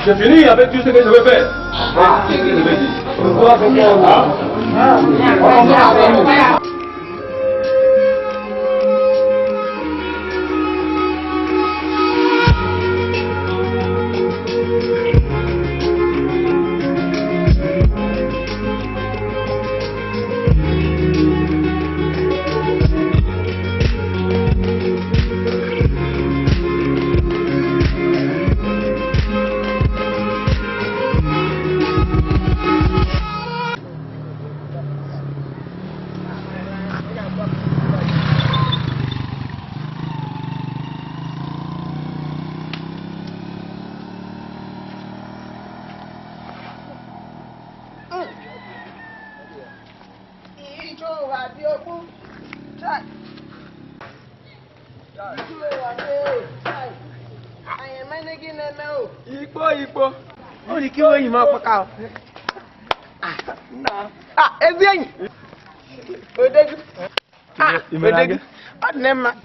J'ai fini avec tout ce que je veux faire. C'est ce que je veux dire.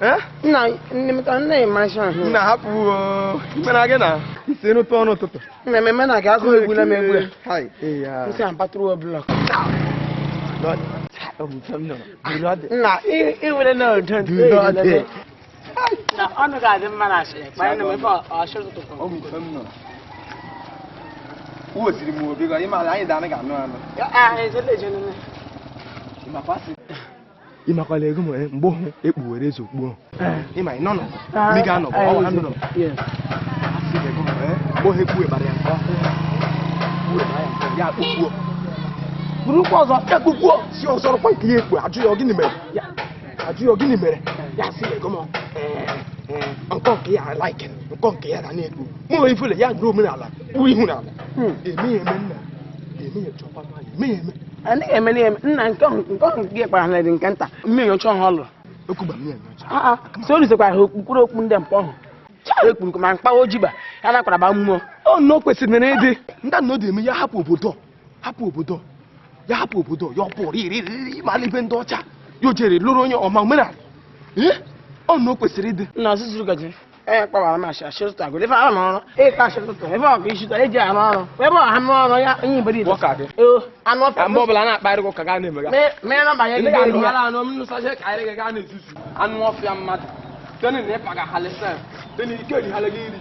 Hein? Nna hapụ imere gị na isi nụtụ ọnụ ụtụtụ mmemme na ga agụ egwu na egwu ya nsị ampatụrụ blọk nna iwere na odo ọnụ ga-adị mma na asịrị kpanye na ebe ọsị ụtụtụ. Uwe siri m obi gọ ịma anyị da ga anụ anụ. Ịmakwala ego nwere mgbe hụ ekpuwere eze okpuo ịma ị nọ nọ mi ga-anọ ọ ha nọ asị ego nwere mgbe hụ ekpuwebara ya nke ọhụrụ kpuwebara ya nke ya akpụkpuo burukwa ọzọ ekpukpuo si ọzọ rụkwa nke ya ekpu ajụ ya gịnị mere ajụ ya gịnị mere ya sị ego m nkọ nke ya like nkọ nke ya ga na-ekpu mụ nwere ifele ya nụrụ omenala kpuo ihu n'ala eme ya eme nna eme ya chọkwa nwaanyị eme ya eme. Anyị ga-eme eme nna nke ọhụ gị kpara na dị nke nta mmiri ọcha ọhụ ọlụrụ so o risekwara ha okpukpuru okpu ndị mpọ ọhụ ekpuru ma mkpa ojiba ya nakwara ba mmụọ ọ nọ kwesịrị na ịdị ndị nna eme ya hapụ obodo hapụ obodo ya hapụ obodo ya ọ pụrụ iri ma ibe ndị ọcha ya o jere lụrụ onye ọma omenala ọ nọ kwesịrị ịdị nna ọsịsụ gaji ee kpawara m asị asị ụtụtụ agụrụ ife arụ ọrụ ịta asị ụtụtụ ebe ọ ka isi eji arụ ọrụ ebe ọha m ọrụ ya onye iberibe anụ ọfịa mgbe ọbụla na-akparị gị ụka gaa na-eme ga anụ ọfịa mmadụ teni na ịpaga halisen teni ike eri gị iri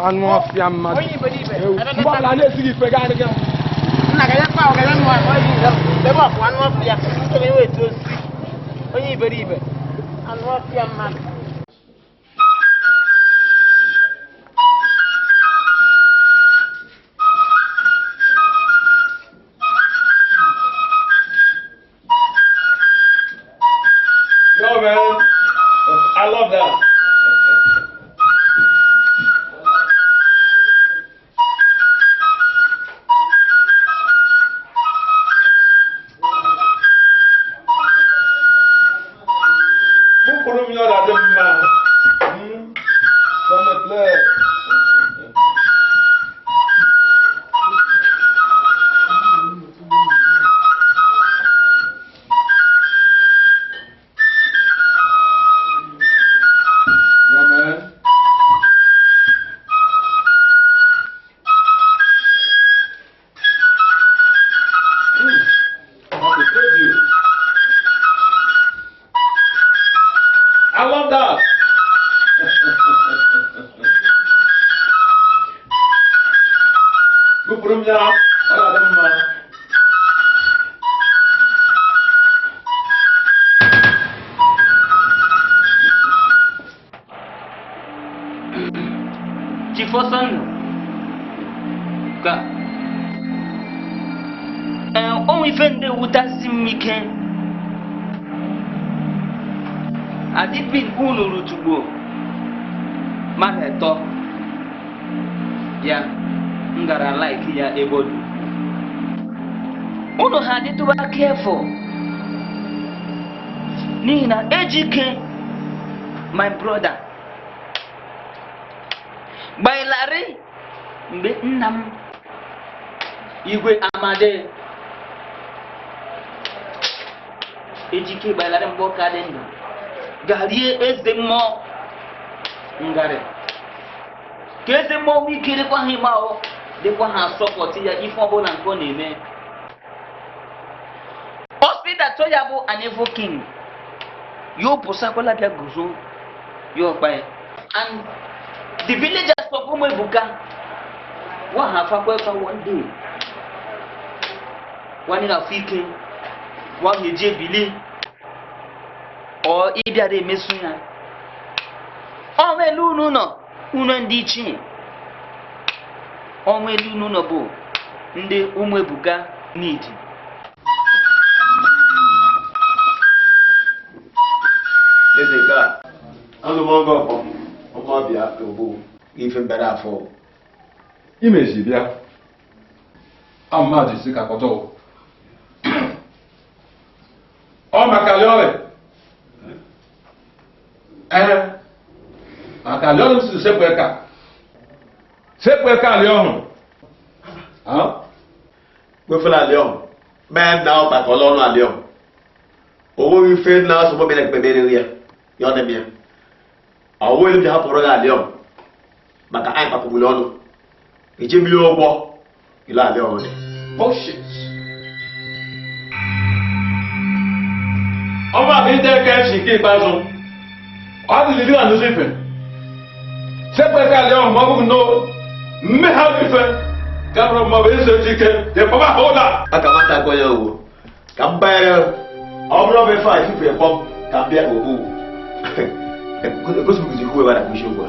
anụ ọfịa mmadụ mgbe ọbụla na-esighị ife gaa gị onye iberibe anụ ọfịa mmadụ. Yo, man, I love that. Ça me plaît. Yo, man. I love that. Chifosan ka onwe ife ndị wutasi m ike adịbin unu rutugbo mmadụ etọ ya m gara like ya ebe ọ dị unu ha adịtụba careful n'ihi na Ejike my brother gbaịlarị mgbe nna m Igwe Amade Ejike gbaịlarị mgbe ọ ka dị ndụ Garie eze mmụọ ngarị ka eze mmụọ nwee ike dịkwa ha ime ahụ dịkwa ha sọpọtụ ya ife ọbụla nke ọ na-eme. Ọ sị that ya bụ an evil king. Ya opụsakwala bịa guzo ya ọkpa ya. And the villagers of Umuebuka wa ha fakwa efa one day. Wani na afọ ike wa ha eji ebili ọ ịbịara emesu ya. Ọnwa elu unu nọ unu ndị ichie. Ọnwa elu unu nọ bụ ndị Umuebuka n'idi. Eze nke a, anụmọgụ ọkpọ, ọmọbịa ogbu ife mbere afọ. Imeji bịa. Amma jisi ka kọtọ. Ọ maka lịọrị. Ee. Maka lịọrị m si sepụ eka. Sepụ eka lịọhụ. Wefela alịọhụ. Mee na ọ kpakọla ọnụ alịọhụ. Owó ife na asọmọ bịara ekpebere ya. Ya ọ dị m ya. Ọwụ elu ji hapụrụ gị alịọhụ. Maka anyị kpakọgburu ọnụ. Eji mmiri ụgbọ ile alịọhụ dị. Bullshit. Ọ bụ abụ ite eke nchi nke ikpeazụ. Ọ dị lili na nduzi ife. Sepụ eka alịọhụ ma ọ bụghị no mmegha ife. Ka bụrụ ma ọ bụ eze eji ike. Dị papa hold up. Aka nwata akọ ya owo. Ka m banyere ọ bụrụ ọbụ ife a ifufe kpọm ka m bịa ogbu. Egosibugizi ihu ebe a na-akpụ isi ugbu a.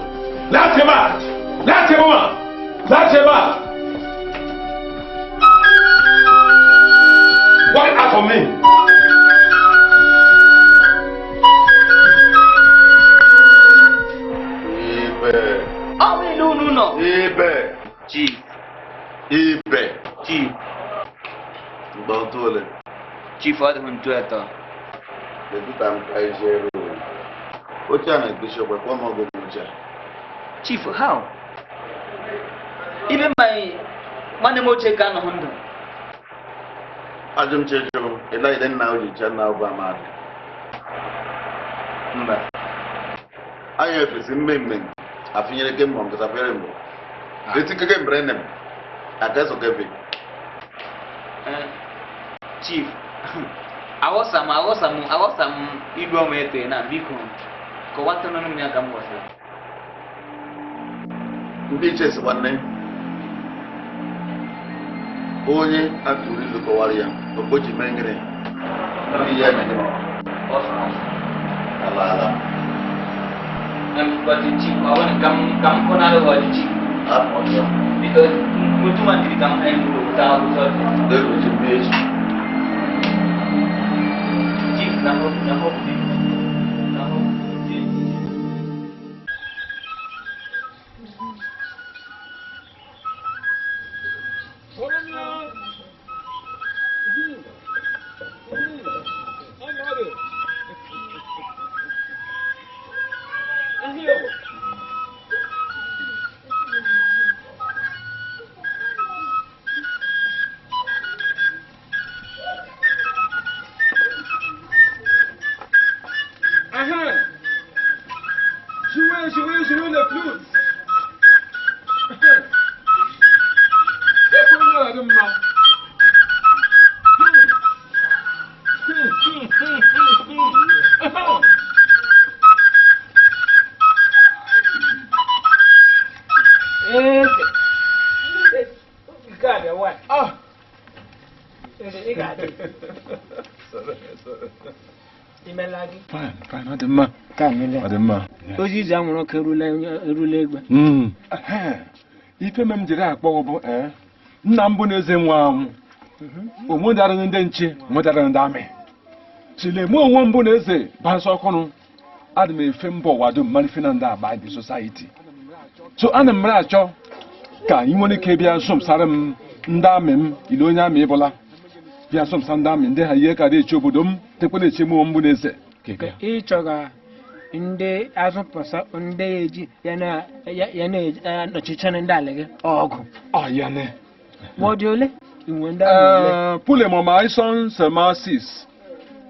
Láti máa! Láti máa! Láti máa! Why out for me? Ibe. Ọnwa elu unu nọ. Ibe. Chief. Ibe. Chief. Mgbe ntụ ole? Chief ọ dịghị ntụ atọ. Kedu ka m ka ije ruo? Oche a na-egosi ọgba kwa ọmọgwụ m oche a. Chief, how? Ibe my nwanne m ochie ka anọghị ndụ. Ajụ m chejụrụ m, ịla ide nna o ji che nna ọgwụ amadị. Mba. Anyị efesi mmemme afinyere ke mbọ nkịta fere mbọ. Eti keke mbere nem. Aka eso kefe. Chief, aghọsam aghọsam ilu ọma ete na biko kọwata n'ọnụ m ya ka m ghọtara. Ndị iche sikwa nne onye atụrụ ilu kọwara ya okpoji mee ngịrị ndị ya mere ala ala. Chief, ọ bụrụ ka m kọnarị gị ọchịchị. Afọ ọjọọ. Because mutu mandiri ka m ha egburu ụta ụzọ dị. Eruji mmiri echi. Chief, na hope na hope dị. Na hope dị. Jouez, jouez le flûte. Fine, fine, ọ dị mma. Ọ dị mma. Ozi izu anwụrụ ọkụ erula egbe. Ife me m jiri akpọ bụ nna m bụ na eze nwe anwụ. Onwe darịghị ndị nche, onwe darịghị ndị amị. Sile mụ onwe m bụ na eze bansa ọkụrụ. Adị m efe mba ụwa dum mara ife na ndị agba dị society. So ana m achọ ka ị nwere ike bịa zụmsara m ndị amị m ile onye amị ịbụla. Bịa zụmsa ndị amị ndị ha ihe karịa eche obodo m tekwela eche mụ onwe m bụ na eze. Ịchọga ndị azụpụsa ndị eji ya na-anọchicha ndị ala gị ọgụ. Ọ ya ne. Wọ́n di ole? Ìwọ̀n ndị amị ole? Pour le moment, ils sont seulement 6.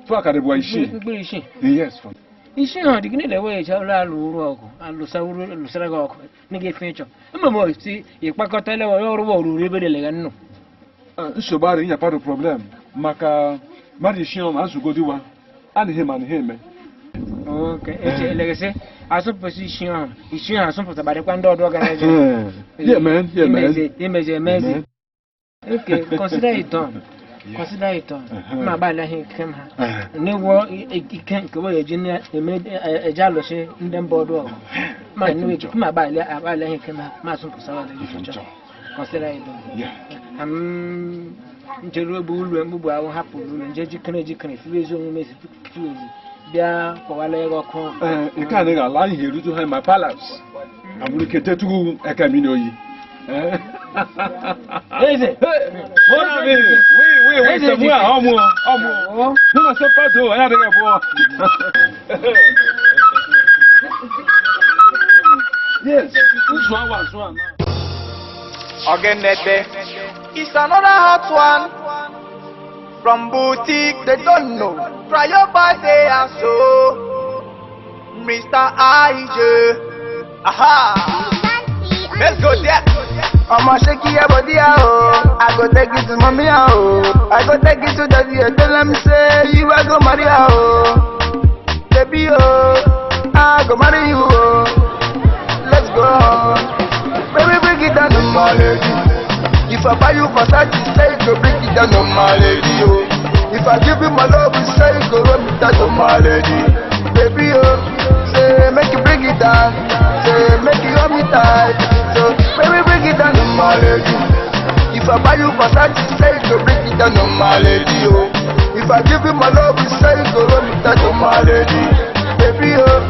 Toi, Karibwa ici. Mkpụrụ isii. Yes. Isi ha dị gịnị na-ewe eche ụlọ alụ ụrụ ọgụ alụsa ụrụ lụsara gị ọgụ n'ịga efe ịchọ mma m si ịkpakọta elewe ọrụ ọrụ ebe dị lega nnụ. Nsogbu arị ịnyapado problem maka mmadụ isi ọma azụgodiwa anaghị ma anaghị eme. Okay, eche elegese asụpụsị isi ahụ asụpụta gbarịkwa ndị ọdụ gara eje. Yeah man, yeah man. Imezi emezi. Okay, consider it done. Consider it done. Ma gbalị ahụ ike m ha. N'ịgwọ ike nke wee eji na-eme eje alụsị ndị mba ọdụ ọgụ. Ma nwe ma gbalị agbalị ahụ ike m ha ma asụpụsa wa gị chọọ. Consider it done. Yeah. Am ncheru egbe ụlọ mgbugbu ahụ hapụrụ ụlọ nje jikere jikere fiwe ezi omume ezi fiwe ezi bịa kọwala ya ọkụ. Nke a na ala anyị erutu ha ma palace. Amụrụ ike tetu aka mmiri oyi. Eze! Oui, oui, c'est moi, ọmụ, ọmụ. No, no, c'est pas d'eau, ya adịghị abụọ. Yes, nzu awa nzu ama. Ogenete. It's another hot one from boutique, they don't know. Try your birthday and so, Mr. IJ. Aha! Let's go there. I'ma shake your body, oh. I go take it to mommy, oh. I go take it to daddy, oh. Tell them say you I go marry, oh. Baby, oh, I go marry you, oh. Let's go, baby, bring it down, my lady. If I buy you Versace, say you go bring it down, my lady, oh. If I give you my love, you say you go run it down, my lady. Baby, oh, say make you bring it down, say make you hold me tight. So baby, bring it down, my lady. If I buy you Versace, say you go bring it down, my lady, oh. If I give you my love, you say you go run it down, my lady. Baby, oh,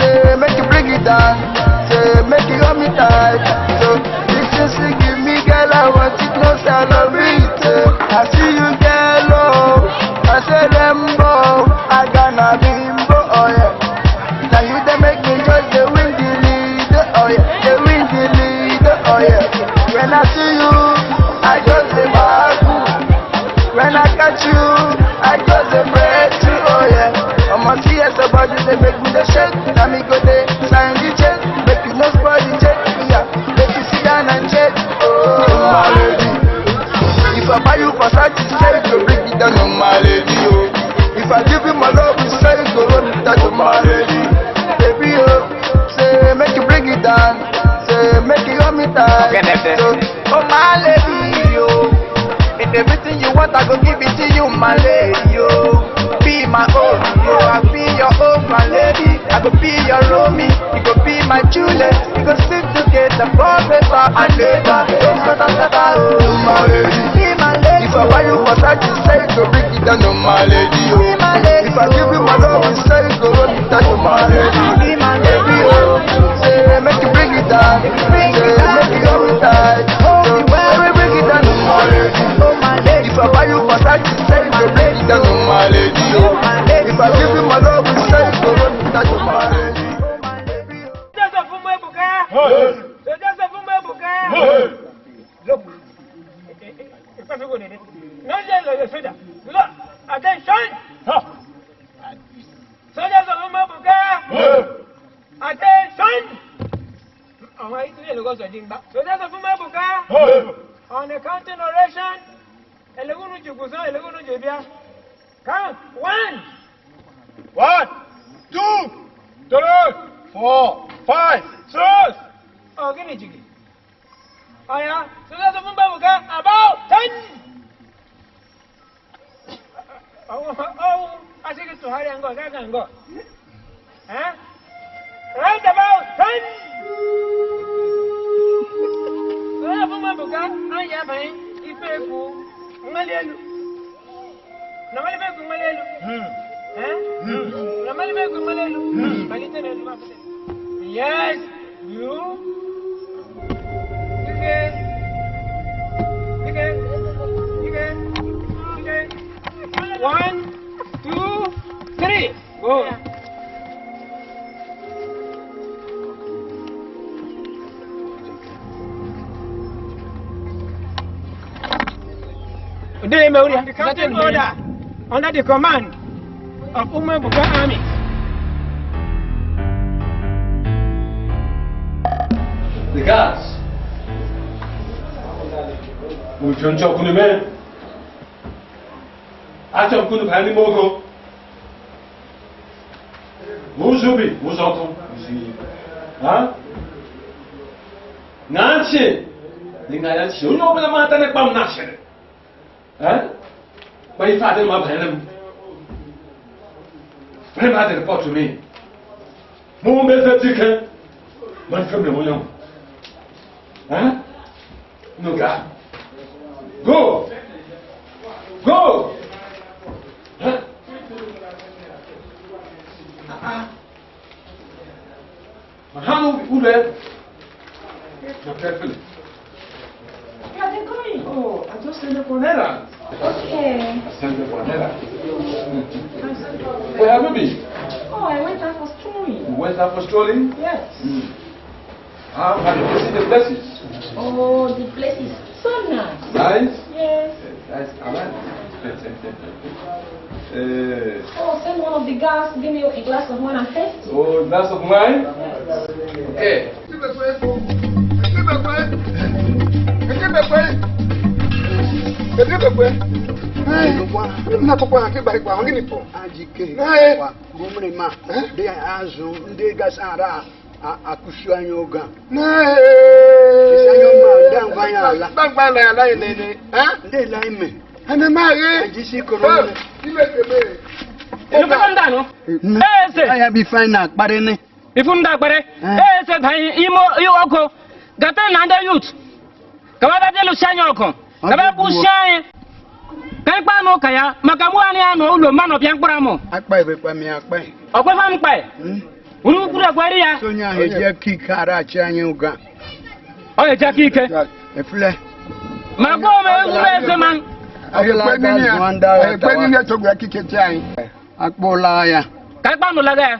say make you bring it down, say make you hold me tight. So this is give me, girl, I want it, no salary. I see you, girl, oh, I say Lambo, I gonna bimbo, oh yeah. Now you they make me just the win the lead, oh yeah, the win the lead, oh yeah. When I see you, I just the back. When I catch you, I just the breath, oh yeah. I'ma see us about you, they make me the shake. Now me go there, sign the check, make you no spoil the check, yeah. Make you sit down and check, oh my lady. If I buy you Versace, say you go bring it down, oh my lady, oh. If I give you my love, you say you go run it down, oh my lady. Baby, oh, say make you bring it down, say make you hold me tight. So, oh my lady, oh. If everything you want, I go give it to you, my lady, oh. Be my own, oh, I be your own, my lady. I go be your Romy, you go be my Juliet. You go sit together forever and ever. Don't scatter, scatter, oh, my lady. Be my lady. If I buy you Versace, say you go bring it down, oh my lady, oh. Be my lady. If I give you my love, you say you go run it down, oh my lady. Be my lady. Baby, oh, say make you bring it down, Bring say it down. make you hold me tight. Hold So, me well. baby, bring it down, oh my lady. Oh my lady. If I buy you Versace, say you go bring it down, oh my lady, oh. My lady. If I give you my love, you say you go run it down, oh my lady. Oh my lady. Joseph Ebuka! Joseph Ebuka! Look. Look, attention! Soldiers of Ebuka! Attention! Soldiers of Ebuka! On the counting oration, Elegunu Juguzo, Elegunu Jebia. Count. 1, 1, 2, 3, 4, 5, 6. Oh, gịnị ji gị? Ọya, soldiers of Ebuka, about 10. Oh, asị gị tụgharịa ngọ, gaa ga ngọ. Eh? Right about 10. Soldiers of Ebuka, anyị abanye ife ekwu mmali elu. Na mmali ekwu mmali elu. Eh? Na mmali ekwu mmali elu. Malite n'elu ma pụta. Yes, you. Ike. Ike. Ike. Ike. 1, 2, 3. Go. The counting order under the command of Umebuka Army. The guards. Uche nchọkwunu mee. Achọ m kunu banye n'ime ogo. Ma ụzọ ubi, ma ụzọ ọkụ, ụzọ iyi. Ha? Ṅaa ntị. Dị ṅaa ya ntị. Onye ọbụla mata n'ịkpa m na-asịrị. Kpa ife adị mma banyere m. Bring back the report to me. Mụ meze dike. Ma ife m na-enwe onye ahụ. No, ga. Go! Go! Huh? Mahanu ule. Now carefully. Yeah, they're going. Oh, I just sent them for an errand. Okay. I sent them for an errand. Where have you been? Oh, I went out for strolling. You went out for strolling? Yes. Mm. How have you seen the places? Oh, the place is so nice. Nice? Yes. Nice. I like it. Oh, send one of the girls to give me a glass of wine and taste. Oh, glass of wine? Yes. Okay. Eze banye ime ọkụ gata na ndị yut ka ba bịa lụsi anyị ọgụ ka ba kwụsị anyị ka anyị kpaa n'ụka ya maka mụ anyị anọ ụlọ mmanụ bịa mkpụrụ amụ ọkwefa mkpa unu kwuru ekweri ya onye ahụ eji aka ike arachi anyị ụga ọ ga-eji aka ike ma gwa ome ezuru eze ma akpụla ya ka anyị kpaa n'ụlaga ya.